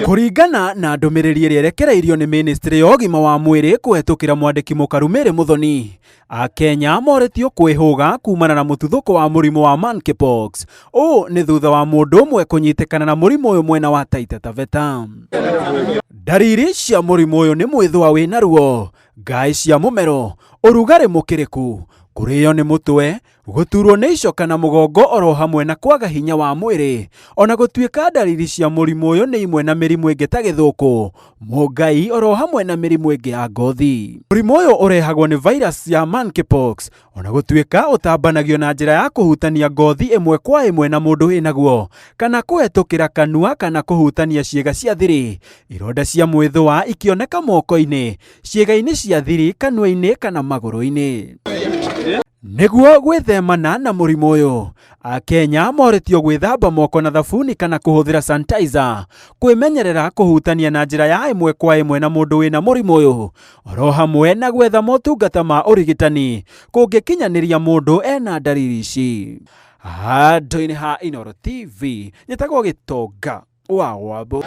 Kũringana na ndũmĩrĩri ĩrĩa ĩrekereirio nĩ ministry ya ũgima wa mwĩrĩ kũhetũkĩra mwandĩki mũkaru Mary Muthoni, Akenya morĩtio kwĩhũga kumana na mũtuthũko wa mũrimũ wa monkeypox. Ũũ nĩ thutha wa mũndũ ũmwe kũnyitĩkana na mũrimũ ũyũ mwena wa Taita Taveta. Ndariri cia mũrimũ ũyũ nĩ mwĩthũa wĩna ruo, ngaĩ cia mũmero, ũrugarĩ mũkĩrĩku, kũrĩo nĩ mũtwe, Gũturwo nĩ icoka na mũgongo oro hamwe na kwaga hinya wa mwĩrĩ. Ona gũtuĩka ndariri cia mũrimũ ũyũ nĩ imwe na mĩrimũ ĩngĩ ta gĩthũkũ, mũngai oro hamwe na mĩrimũ ĩngĩ ya ngothi. Mũrimũ ũyũ ũrehagwo nĩ virus ya monkeypox. Ona gũtuĩka ũtambanagio na njĩra ya kũhutania ngothi ĩmwe kwa ĩmwe na mũndũ wĩnaguo, kana kũhetũkĩra kanua kana kũhutania ciĩga cia thiri. Ironda cia mwĩthũa ikĩoneka moko-inĩ, ciĩga-inĩ cia thiri, kanua-inĩ kana magũrũ-inĩ. Nĩguo gwĩthemana na mũrimũ ũyũ, Akenya morĩtio gwĩthamba moko na thabuni kana kũhũthĩra sanitizer, kwĩmenyerera kũhutania na njĩra ya ĩmwe kwa ĩmwe na mũndũ wĩna mũrimũ ũyũ, oro hamwe na gwetha motungata ma ũrigitani kũngĩkinyanĩria mũndũ ena ndariri ici. Handũ-inĩ ha Inooro TV, njĩtagwo Gĩtonga wa Wambũ.